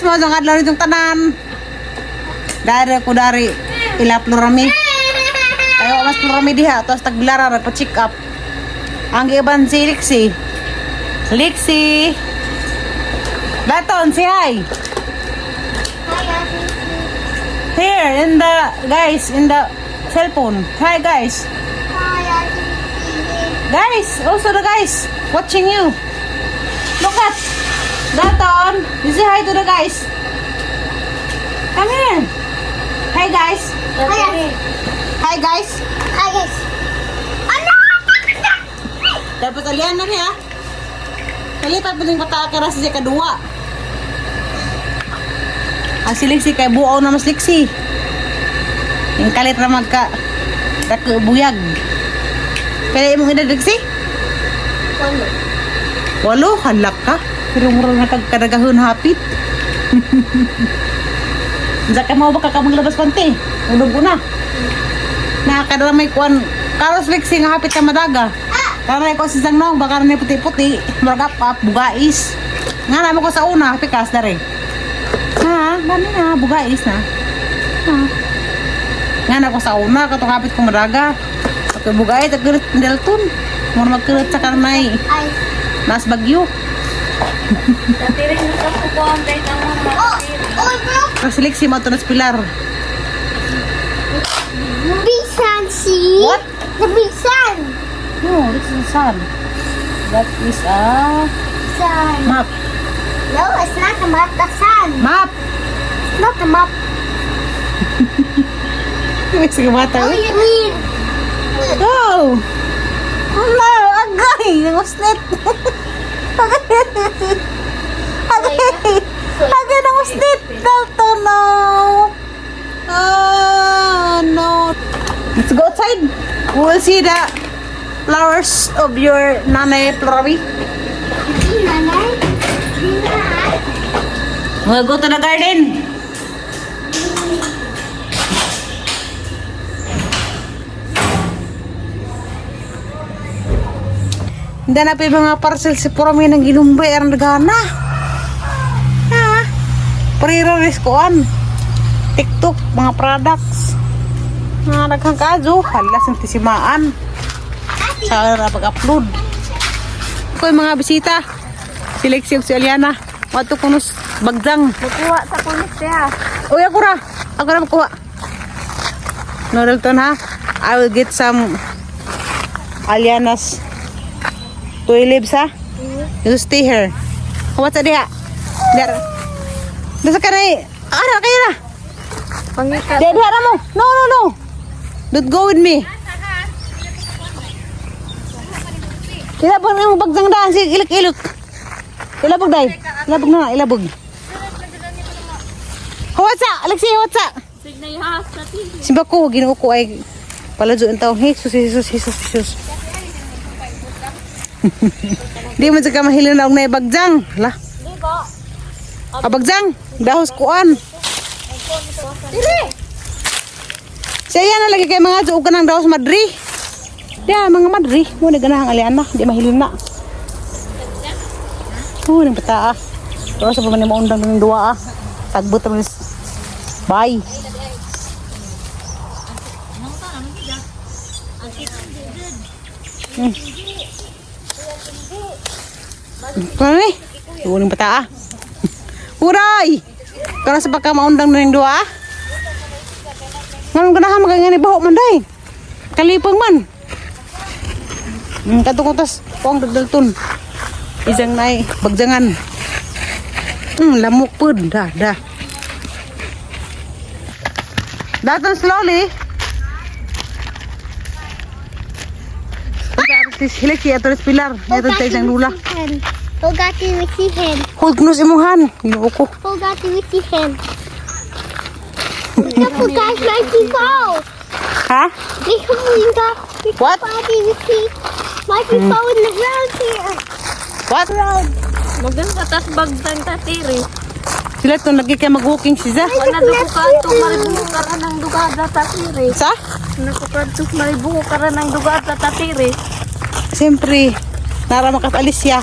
Guys, mo ang adlaw nitong tanan. Dari ko dari ila Plurami. Ayo mas Plurami diha tos tagbilara ra pa check up. Ang giuban si Lixie. Lixie. Daton, say hi. Here in the guys in the cellphone. Hi, guys. Guys, also the guys watching you. Look at Dalton. You say hi to the guys. Come here. Hi, guys. Hi, guys. Dapat alian na niya. Kalipat pa din pata ka siya kadua. Ang siliksi kay buaw na mas liksi. Yung kalit na magka dako buyag. Kaya imong edad, Liksi? 8, halak ka. Pero mura na kag kadagahon hapit. Unsa ka mo baka ka maglabas pante? Ulog ko na. Nakakadara may kuan. Karos, Liksi, nga hapit ka madaga. Karon ko si Sang Nong, baka rin puti-puti, murag up, bugais. Nga naman ko sa una, pikas na rin. Ha, gani na, bugais na. Ha. Nga na ko sa una, katong hapit ko madaga. Pagka bugais, tagkulit Dalton. Mura magkulit sa karnay. Nas bagyo. Tatiri mo sa kukuhan kahit ang mga matiri. Kasi Lexi mo ito na pilar. Big sun, see? What? The big sun. No, this is the sun. That is a Sun. Map. No, it's not a map. The sun. Map! It's not a map. Sige bata. Oh, you mean? Go! Hello! Agay! Nangusnit! Agay! Agay! Agay! Nangusnit! Dalton, no! Oh, no! Let's go outside. We will see the flowers of your Nanay Florby. Nanay? Nanay? We'll go to the garden. Hindi na pa yung mga parcel si Purami ng ginumbay ang nagana. Ha? Prero kuan. TikTok, mga products. Mga daghang kazo. Hala, santisimaan. Sa na pag-upload. Ko yung mga bisita. Si Lexi ug si Aliana. Wato kunos bagdang. Magkuha sa kunis siya. Uy, ako ra. Ako ra magkuha. No, Dalton, ha? I will get some Aliana's tulips, ha? You stay here. What's sa diha? Diha. Nasa ka na eh. Ara, kayo na. Pangita. Diha, diha na mo. No, no, no. Don't go with me. Ilabog na mo bagdang daan. Sige, ilok, ilok. Ilabog, day. Ilabog na, ilabog. Huwat sa! Alexi, huwat sa! Signay ha, sa tiri. Simba ko, ginoo ko ay paladyo ang taong Jesus, Jesus, Jesus, Jesus. Di man sa kamahilin na og naibagjang. Hala. Abagjang, dahos kuan. Siya na lagi kay mga suog ka ng dahos madri. Diya, mga madri. Mo na ganahang aliana, di mahilin na. Oh, nang bata ah. Pero sa paman maundang ng duwa ah. Tagbot naman. Bye. Ano ni? Uling bata ah. Uray! Karon sa pagka maundang na yung duwa ah. Nganong ganahan magangani baho man day. Kalipang man. Kadto ko tas kuang dagdalton. Isang nay bagjangan. Lamok pud dah dah. Daton, slowly. Hilik siya ato pilar. Ato sa isang lula. Bugatti with the hand. Hold nus imong han. Ginoo ko. Bugatti with the hand. Careful, guys, might be fall. Ha? Be careful, you got. What? Bugatti with the might be fall in the ground here. What? Maganda tas bagdang tatiri. Sila to lagi kay mag-walking siya. Wala do ko kadto maribuho ka ra ng dugada tatiri. Sa? Nako kadto maribuho ka ra ng dugada tatiri. Siyempre, nara makasalis siya.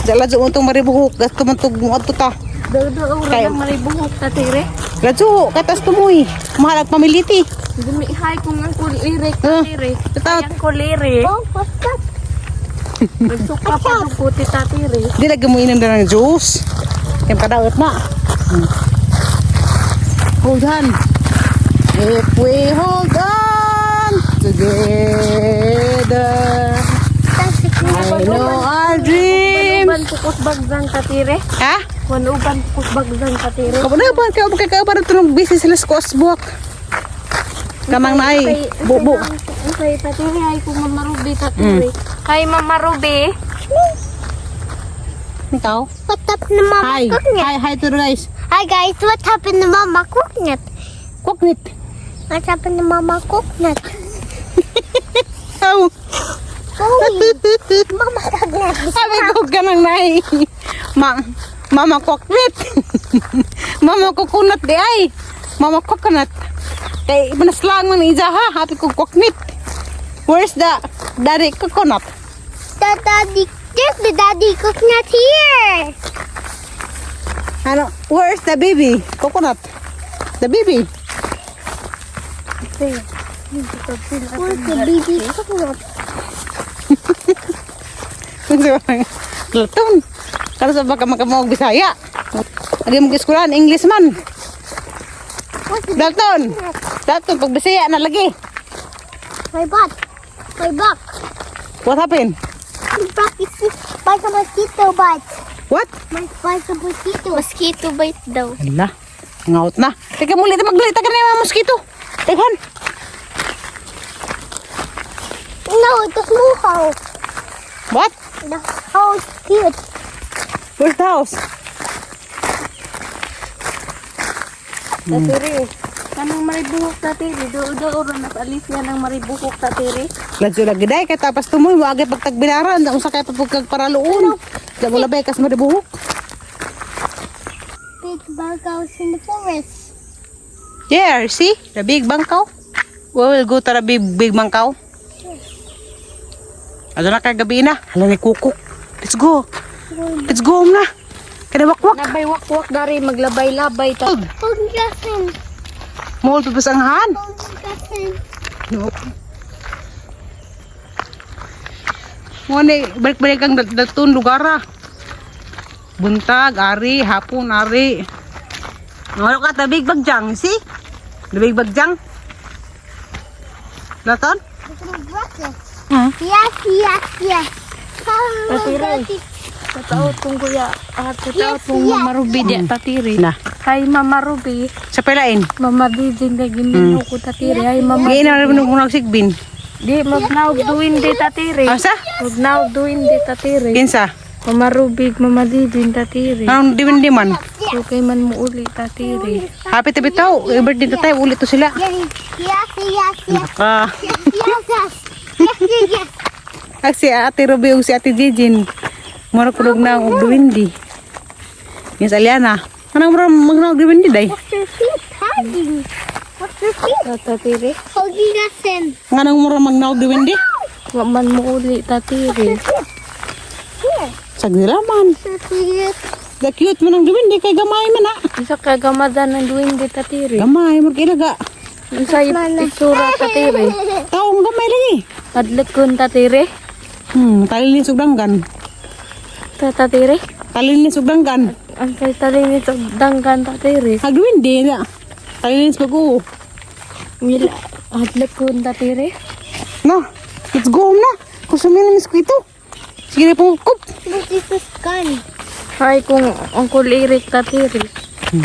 Dala dyan mo itong maribuhok. Gasto man itong adto ta. Dodo Kay- ang maribuhok tatire. Ladyo, katas tumoy. Mahal ang pamiliti. Dumi hay kung ang kulirik Ah, tatire. Tataw. Ang kuliri. Oh, what's that? Nagsuka pa ng puti tatire. Di lagi mo inom na ng juice. Kaya kadaot na. Hold on. If we hold on together, That's the I know our dreams. Uban pukos bagzang tatire. Ha? Kuan uban pukos bagzang tatire. Kabo na ba? Kaya ba kaya ba ito busy sila sa buwak? Kamang na ay, bubo. Unsay tatire ay kung Mama Ruby tatire. Kay Mama Ruby. Ikaw? What happened to Mama Hi. Cooknut? Hi, hi to the guys. Hi guys, what happened to Mama Cooknut? Cooknit. What happened to Mama Cooknut? Aw. Oh, Mama Cooknut. Sabi ko ganang nai. Ma Mama coconut. Mama coconut di ay. Mama coconut. Kay manaslang man iza ha. Happy ko coconut. Where's the daddy coconut? The daddy, there's the daddy coconut here. Ano? Where's the baby coconut? The baby. Where's the baby coconut? Laton. Karon sa baka makamog Bisaya. Agi mo eskwelahan English man. What's the Dalton. Dalton pag Bisaya na lagi. My butt. My back. What happened? My back is by the mosquito bite. What? My by the mosquito. Mosquito bite daw. Ala, ngaut na. Teka muli, magdali, taga na yung mga mosquito. Taghan. No, the small house. What? The house cute. Where's the house? Tatire. Kanang maribuhok tatire. Dodo ra na Alicia nang maribuhok tatire. Ladyo lagi day, kay tapas tumoy, mo agay pagtagbinaran, da unsa kay papugkag paraluon. Da mo labay kas maribuhok. Big bug house in the forest. Yeah, see? The big bangkaw. We will go to the big, big bangkaw. Ano na kay gabi na? Hala ni kukuk. Let's go. Let's go home na. Kada wakwak. Labay wakwak dari maglabay-labay ta. Hold. Hugasin. Mohol pipasanghan. Hugasin. No. Mo ni balik-balik ang datun lugar ah. Buntag, ari, hapon, ari. Ano ka tabig bagjang, see? Tabig bagjang. Laton? Breakfast. Hmm. Yes. Tatire. Totoo tong kuya. Ah, totoo tong Mama Ruby di tatire. Na. Kay Mama Ruby, Sa pelain. Mama Didi na gininyo ko tatire. Ay Mama Ngayon na rin mo nagsigbin. Di magnaog duin di tatire. Asa? Magnaog duin di tatire. Kinsa? Mama Ruby, Mama Didi tatire. Anong diwindi man? Okay man mo uli tatire. Happy tabi tao. Birthday to tayo. Ulit to sila. Yes. Naka. Yes. Ag si Ate Ruby ug si Ate Jijin. Mura kulog na og duwindi. Yes, Aliana. Anong mura magnaog duwindi day? What's your feet hiding? What's your feet? Tatire. Hugasin. Nganong mura magnaog duwindi? Wa man mo uli tatire. Here. Sagdira man. So cute. The cute man ang duwindi kay gamay man ah. Isa ka gamada ng duin di tatire. Gamay mura kilaga. Unsa itsura tatire? Taong gamay lagi. Padlakon tatire. Talinis ug danggan. Tatire. Talinis ug danggan. Ang kay talinis og danggan tatire. Ag duwindi na. Talinis pag uo. Mila adlakon tatire. Na, let's go home na. Kusumi na mosquito. Sige na pong kup. This is a gun. Hay kung ang kulirik tatire.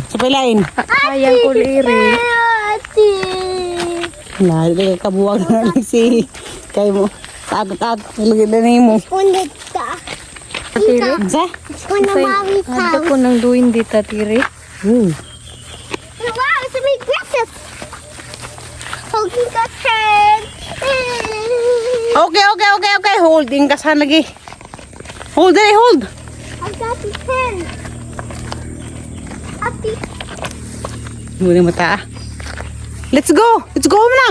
Sa pelain. Hay ang kulirik. Ate. Na, di ka kabuwag na lang si kay mo. Tagot-tagot lagi na nimo. Una ta. Tatire. Sa? Una mommy's house. Adlakon ang duin di tatire. Wow, it's a big breakfast. Hugasin. Okay. Hold. Ingkasan lagi. Hold dali, hold. I got the pen. Ate. Muna mata ah. Let's go. Let's go home na.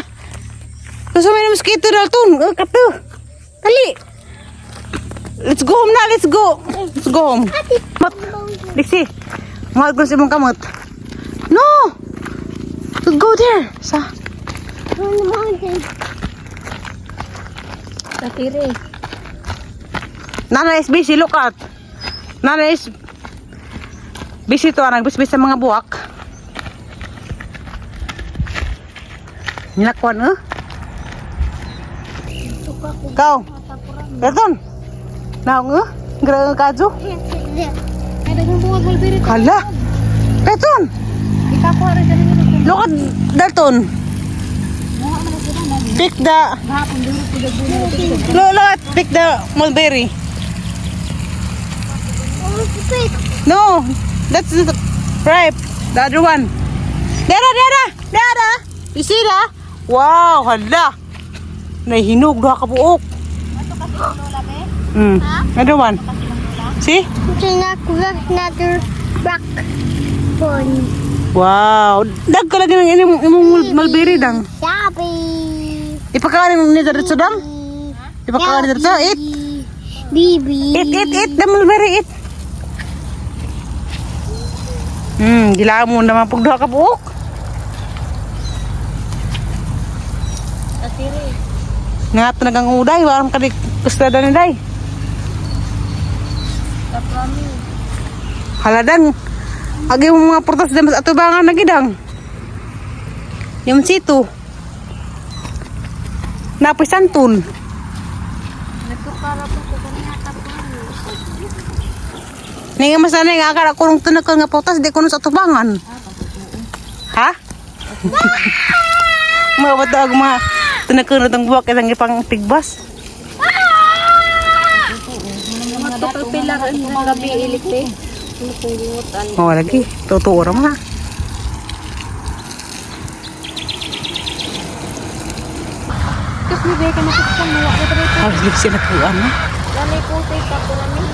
Gusto may na mosquito Dalton. Oh, kato. Dali. Let's go home na. Let's go. Let's go home. Ate. Mat. Dixie. Mahal ko sa imong kamot. No! Don't go there. Sa On the mountain. Tatire. Nana is busy, look at. Nana is busy to, nagbisbis sa mga buwak. Nilakwan, eh? Kau. Dalton. Naong, eh? Grabe kadyo. Can't sit there. Ay, daghang buwag mulberry. Hala. Dalton. Ikakuha rin dali nila. Look at Dalton. Pick the Gahapon duro ko daghang. Look, look at pick the mulberry. Oh, it's big. No, that's not ripe. The other one. Dara, dara, dara. You see that? Wow, hala. Nahinog duha ka buok. Other one. See? It's not another rock one. Wow. Dag ka lagi ng imong mulberry dang. Sabi. Ipakain ni diretso dang. Ipakain diretso. Eat. Bibi. Eat, eat, eat. The mulberry, eat. Gila mo naman pag duha ka buok. Tatire. Nga ito nagang uday, waram ka di kustada ni day. Kaprami. Haladang, agi mo mga prutas damas atubangan na gidang. Yung sito. Napoy santol. Nagkapara po ko kanina kaprami. Ninga mas na nga akala kurong tunakal nga prutas di kuno sa atubangan. Ha? Mga bato ag mga tunakal na tong buwak isang ipang tigbas. Mga tukal pila ang gabi ilik te. Oh, lagi. Totoo ra mga. Kas ni beka na kutkang mawa ko dre. Halos lipsi na kuan na. Lanay ko te kaprami.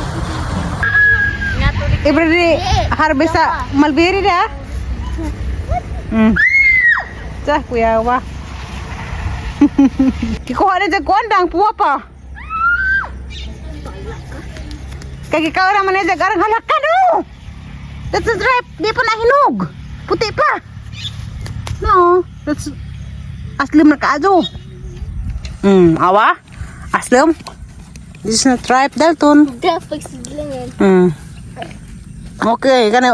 Ibre harvest sa mulberry da. Sa kuya wa. Kikuha na dyan kuan dang puwa pa. Kay ikaw naman na dyan arang halaka no. That's a ripe. Di pa nahinog. Puti pa. No, that's aslim na kaadyo. Awa. Aslim. This is not ripe, Dalton. Dapat. Okay, kani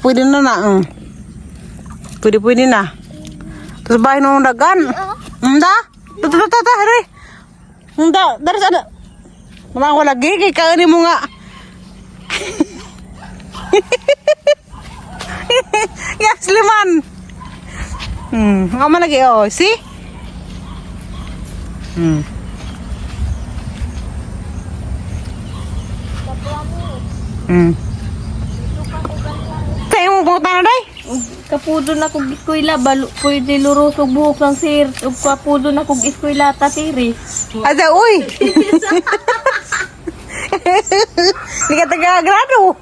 pwede na na. Pwede pwede na. Terus bahay nung dagan. Unda? Tuh tuh tuh tuh, hari. Unda, dari sana. Mga ako lagi kay kaani mo nga. Yes, liman. Ako man lagi oh, see? Tayo mo pumunta na day? Kapudo na kog eskwela balo pwede lurusog buhok ng sir ug kapudo na kog eskwela tatire. Asa, uy! Hindi ka taga-grado.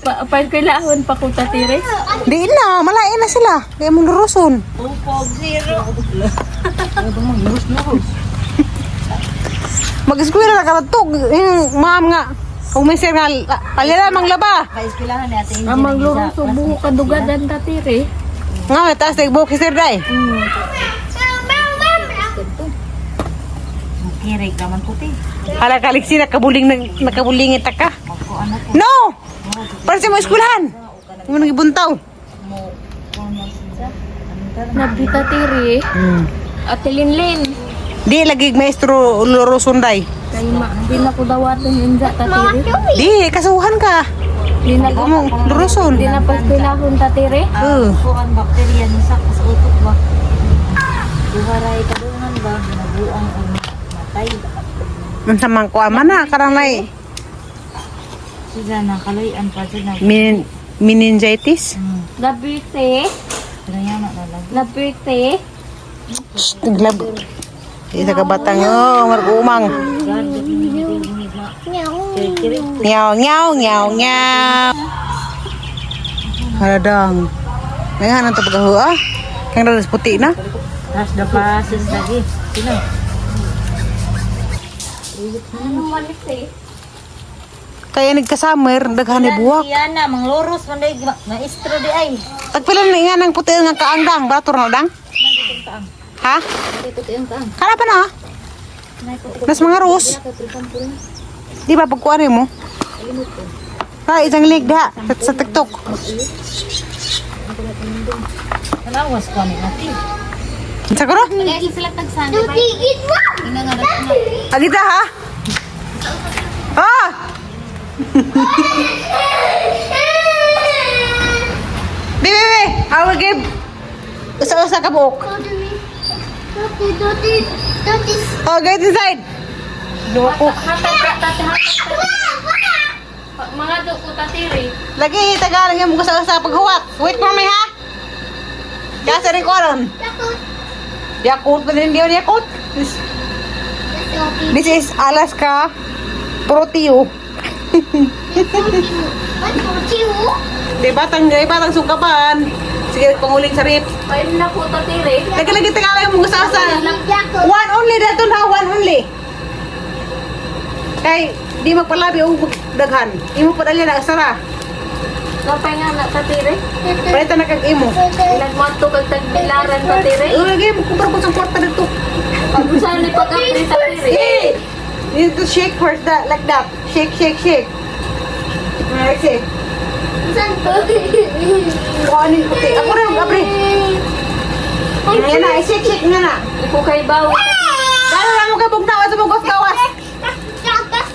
Pa pa eskwelahon pa ko tatire. Di na, malain na sila. Kaya mong luruson. Upog zero. Mag-eskwela na karatog. Yung ma'am nga. Kung may sir nga, alila mang laba. Ang maglurusog buhok kadugadan tatire. Nga, may taas na buhok si sir day. Hala kaliksi, nakabuling, nakabulingit ka. No! Para sa mga eskwelahan. Yung nang ibuntaw. Nabita tire. Ate Linlin. Di lagi maestro luruson day. Kay ma di na ko dawaton inja tatire. Di, kasuhan ka. Di na Huwag mong luruson. di na pa eskwelahon tatire. Oo. Kuan bakterya ni sa sa utok ba? Duharay kadungan ba? Nabuang ang matay. Unsa man ko ama na karang nay Sila na kaloy-an pa sila. Meningitis. Nabite. Pero yan na lagi. Nabite. Shh, Naglab. Isa ka batang oh, margumang. Nyaw nyaw nyaw nyaw. Haradang. Ngayon ang tapagaho ah. Kang raras puti na. Tapos the process lagi. Sila. Ano malite? Kaya nagka-summer, daghan ni buwak. Yan na, mangloros man day, maestro di ay. Tagpila na nga ng puti nga kaangdang, bato na dang? Ha? Dito yung kaang. Kana pa na? Nas mga rose. Di ba pagkuan mo? Ha, isang link da sa TikTok. Kalawas ko ni ati. Siguro? Sila tagsan. Tutigid mo! Agita ha? Ah! Bi, bi, bi! I will give usa-usa ka buok. Tuti, tuti, tuti. Oh, get inside. Loko. Hatag ka, tate, hatag ka. Mga do ko tatiri. Lagi Tagalog yung usa-usa paghuwat. Wait for me ha. Kasa rin ko ron. Takot. Yakult pa din yun, Yakult. Tuti, This is Alaska Proteo. tuti. Tuti, Di ba tang di ba tang sungkapan? Sige, panguling sa rip. Pain na ko tatiri. Lagi lagi Tagalog yung usa-usa. Yakot. One only daton ha, one only. Kay di magpalabi og daghan. Imo padalya na sara. Kapay nga na tatiri. Palita na kag imo. Nagmanto kag tagbilaran tatiri. Uy, lagi mo kumpara ko sa kwarta dito. Pag-usahan ni pag-apri tatiri. Eh, you need to shake first that like that. Shake, shake, shake. Alright, say. Saan to? Kuha ni puti. Ako rin, abre. Yan na, shake, shake nga na. Iko kay bawo. Dalo na mo kay bugnaw sa mugos gawas.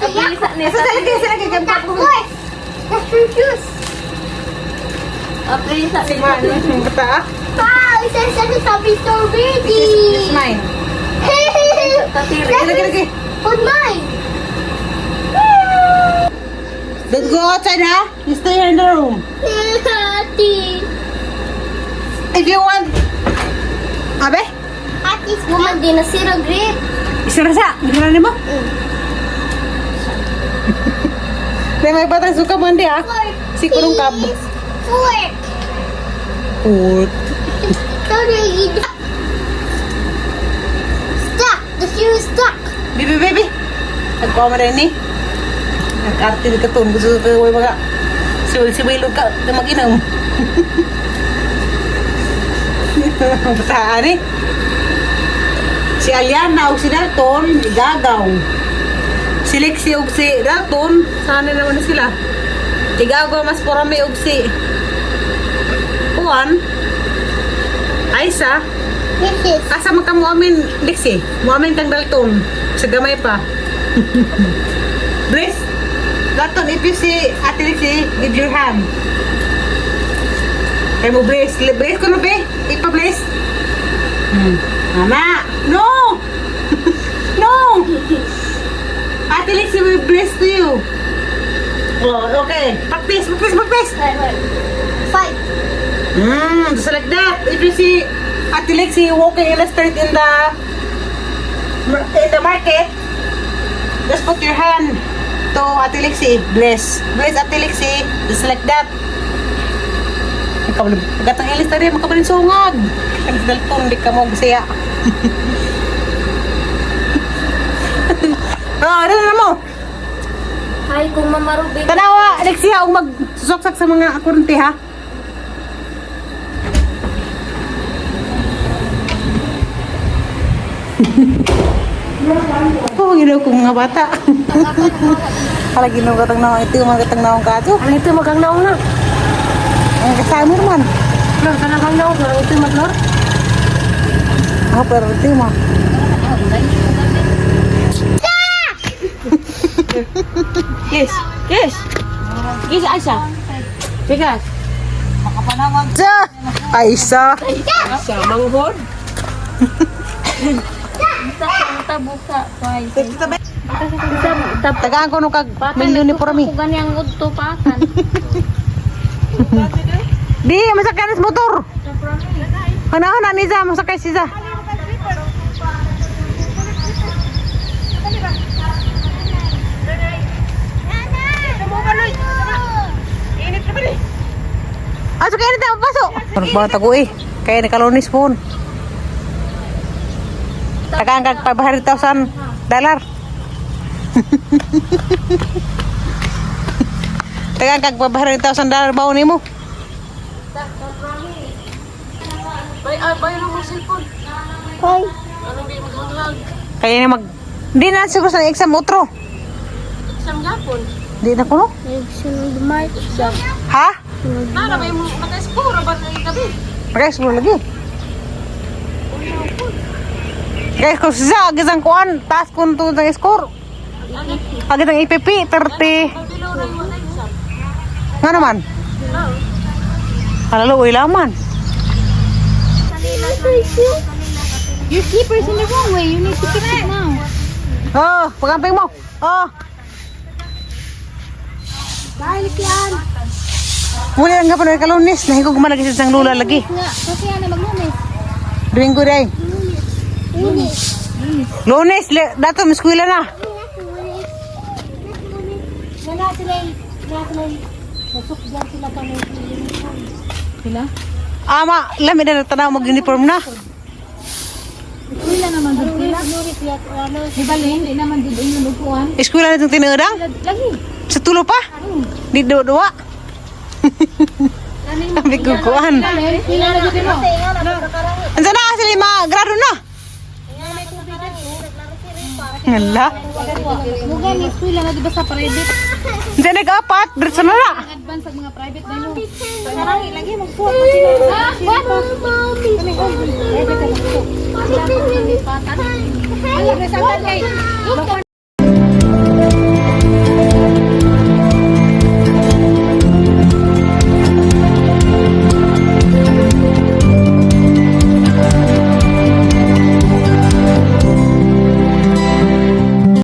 Aprisa ni Sa lagi, sa lagi kay pa ko. That's fruit juice. Aprisa ni Man, bata. Ah. Wow, it says that it's a strawberry. This is mine. tatiri. Lagi, lagi, lagi. On mine. Don't go outside, ha? You stay here in the room. Ati. If you want... Abe? Ati, woman din na zero grip. Isa na sa. Hindi na mo. May may batang suka man di, ha? Fork. Si kurong kab. Please. Fork. Fork. Sorry. Stuck. The shoe is stuck. Bibi, bibi. Nagkuha mo rin ni. Nag-arte ni Katun. Gusto ko yung mga... Siwil-siwil ka. Na mag-inom. Bataan eh. Si Aliana o si Dalton, igagaw. Si Lexi o si Dalton, sana naman na sila. Igagaw mas porami og si Juan. Aisa. This is. Asa man ka mo amin, Lexi? Mo amin kang Dalton. Sa gamay pa. Bless. Dalton, if you see Ate Lexi, give your hand. Kaya mo bless. Bless ko na, be. Ipa-bless. Mama! No! No! Ate Lexi will bless to you. Oh, okay. Practice, practice, practice. Wait, wait. Five. Just like that. If you see Ate Lexi walking in the street in the market, just put your hand to Ate Lexi. Bless. Bless Ate Lexi. Just like that. Pagkatang ilis na rin, makabalin sungag. Ang dalton, di ka mo siya. Oh, ano na mo? Hay kung mamarubi. Tanawa, Alexia, og magsusoksak sa mga kurente ha. Oh, ginaw ko mga bata. Hala, ginaw katang naong ito, mga katang naong kato. Ang ito magang naong na. Ang kasama naman. Flor, kanang naong. Ang ito maglor. Ah, pero ito mo. Yes. Yes. Yes, Aisa. Bigas. Sa! Ay, sa! Sa manghod. Sa tabuka. Pay. Sa Tagaan ko nung kag milyon ni Purami. Kung gani ang udto pakan. Di, masakay na sa motor. Hana-hana ni Za, masakay si Za. Ah, so kaya na tayo, pasok. Ano ba tago eh? Kaya nakalonis phone. Tagaan kag $500,000. Tagaan kag $500,000 baon nimo. Hoy. Kaya ni mag di na siguro sa exam otro. Exam gapon. Di na kuno. Sunod March. Ha? Sunod. Naka-explore lagi. Guys, kung siya, agad ang kuan, taas ko nito ng score. Agad ang IPP, 30. Nga naman? Kalalo, uy laman. Your slipper's in the wrong way. You need to fix it now. Oh, pagamping mo. Oh. Balik yan. Muli lang ka pa na kalunis. Nahigog man lagi sa lula lagi. Nga, kasi ano maglunes. Domingo day. Lunes. Lunes, dato, miskwila na. Lunes. Wala sila, wala sila. Nasukdan sila kami uniform. Sila? Ama, lami na tanaw mag-uniform na. Eskwela naman dud sila. Di ba hindi naman dud ingon og kuan. Eskwela na itong tinuodang. Lagi. Sa tulo pa. Di duwa-duwa. Sabi ko kuan. Eskwela na jud mo. Ansa na sila mga grado na. Ngala. Muga ni eskwela na di ba sa private? Ansa nag-apat, diretso na na. Advance sa mga private na mo. Sarangi lagi magsuot pa sila. Ah, what? Mommy. Alam na sa kay. Look.